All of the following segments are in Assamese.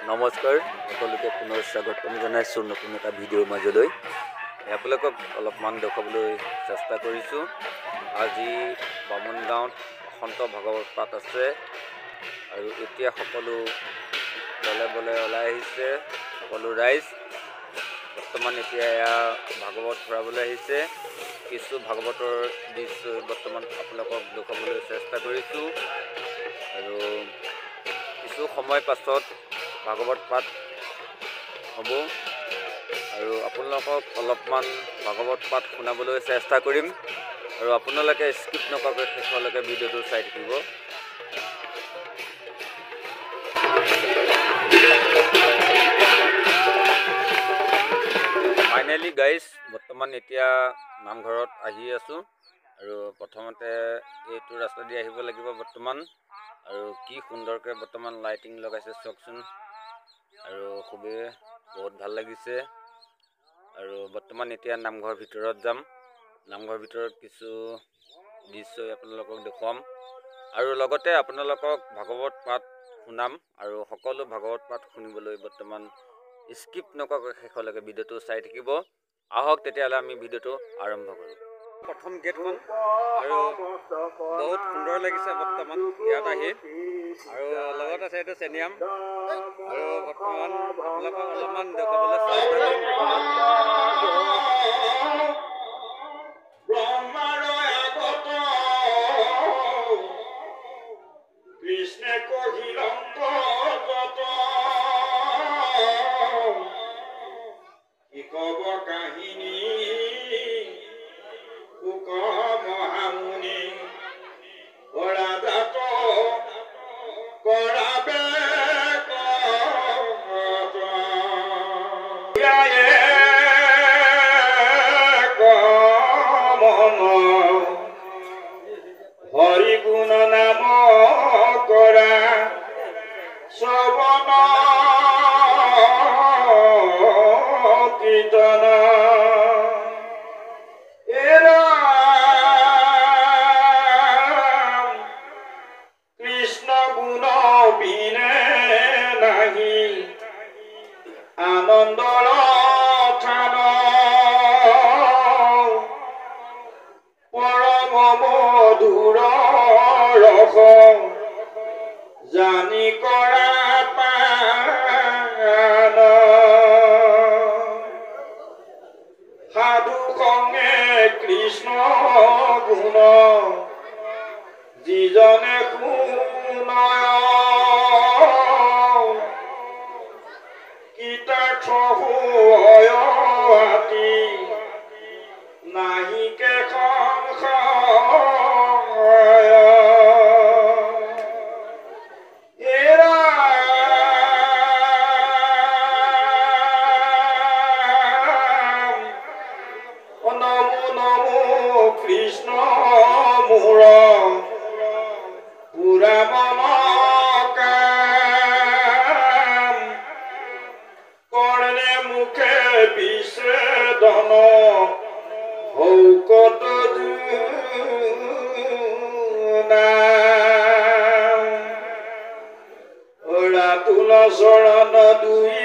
নমস্কাৰ সকলোকে পুনৰ স্বাগতম জনাইছোঁ নতুন এটা ভিডিঅ'ৰ মাজলৈ। আপোনালোকক অলপমান দেখুৱাবলৈ চেষ্টা কৰিছোঁ। আজি বামুণগাঁৱত বসন্ত ভাগৱত পাঠ আছে আৰু এতিয়া সকলো দলে বলে ওলাই আহিছে, সকলো ৰাইজ বৰ্তমান এতিয়া এয়া ভাগৱত ফুৰাবলৈ আহিছে। কিছু ভাগৱতৰ দৃশ্য বৰ্তমান আপোনালোকক দেখুৱাবলৈ চেষ্টা কৰিছোঁ আৰু কিছু সময় পাছত ভাগৱত পাঠ হ'ব আৰু আপোনালোকক অলপমান ভাগৱত পাঠ শুনাবলৈ চেষ্টা কৰিম আৰু আপোনালোকে স্কিপ নকৰাকৈ শেষলৈকে ভিডিঅ'টো চাই থাকিব। ফাইনেলি গাইজ, বৰ্তমান এতিয়া নামঘৰত আহি আছোঁ আৰু প্ৰথমতে এইটো ৰাস্তা দি আহিব লাগিব বৰ্তমান। আৰু কি সুন্দৰকৈ বৰ্তমান লাইটিং লগাইছে চাওকচোন, আৰু খুবেই বহুত ভাল লাগিছে। আৰু বৰ্তমান এতিয়া নামঘৰৰ ভিতৰত যাম, নামঘৰৰ ভিতৰত কিছু দৃশ্য আপোনালোকক দেখুৱাম আৰু লগতে আপোনালোকক ভাগৱত পাঠ শুনাম। আৰু সকলো ভাগৱত পাঠ শুনিবলৈ বৰ্তমান স্কিপ নকৰাকৈ শেষলৈকে ভিডিঅ'টো চাই থাকিব। আহক তেতিয়াহ'লে আমি ভিডিঅ'টো আৰম্ভ কৰোঁ। প্ৰথম গেটখন আৰু বহুত সুন্দৰ লাগিছে বৰ্তমান ইয়াত আহি, আৰু লগত আছে এইটো চেনিয়াম। আৰু বৰ্তমান আপোনালোকক অলপমান দেখুৱাবলৈ চেষ্টা কৰিম। হৰি গুণ নাম কৰা শ্ৰৱণ কীৰ্তন কৃষ্ণ গুণ বিনে নাহি আনন্দৰ থান পৰম মধুৰ ৰস জানি কৰা পান সাধু সঙ্গে কৃষ্ণ গুণ যিজনে শুনয় কীতাৰ্থ হোৱয় আতি নাহিকে সংশয়। নমো নমো কৃষ্ণ মোৰ পুৰা মন কাম কৰ্ণে মুখে বিচ্ছেদন হৌকত ৰাতুল চৰণ দুই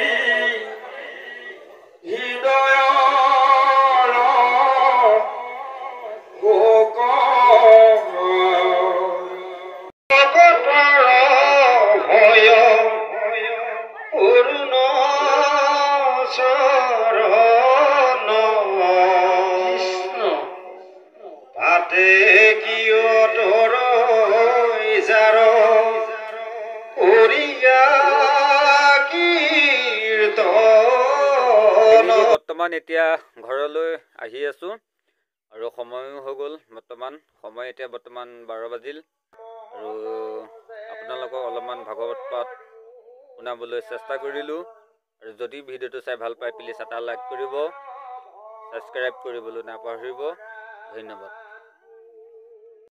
হৃদয়ৰ শোক ভয় অৰুণ চৰণ তাতে কিয় তোৰ যাৰ কৰিয়া কীৰ্তন। বৰ্তমান এতিয়া ঘৰলৈ আহি আছোঁ আৰু সময়ো হৈ গ'ল, বৰ্তমান সময় এতিয়া বৰ্তমান 12 বাজিল। আৰু আপোনালোকক অলপমান ভাগৱত পাঠ শুনাবলৈ চেষ্টা কৰিলোঁ। আৰু যদি ভিডিঅ'টো চাই ভাল পায় প্লিজ এটা লাইক কৰিব, ছাবস্ক্ৰাইব কৰিবলৈ নাপাহৰিব। ধন্যবাদ।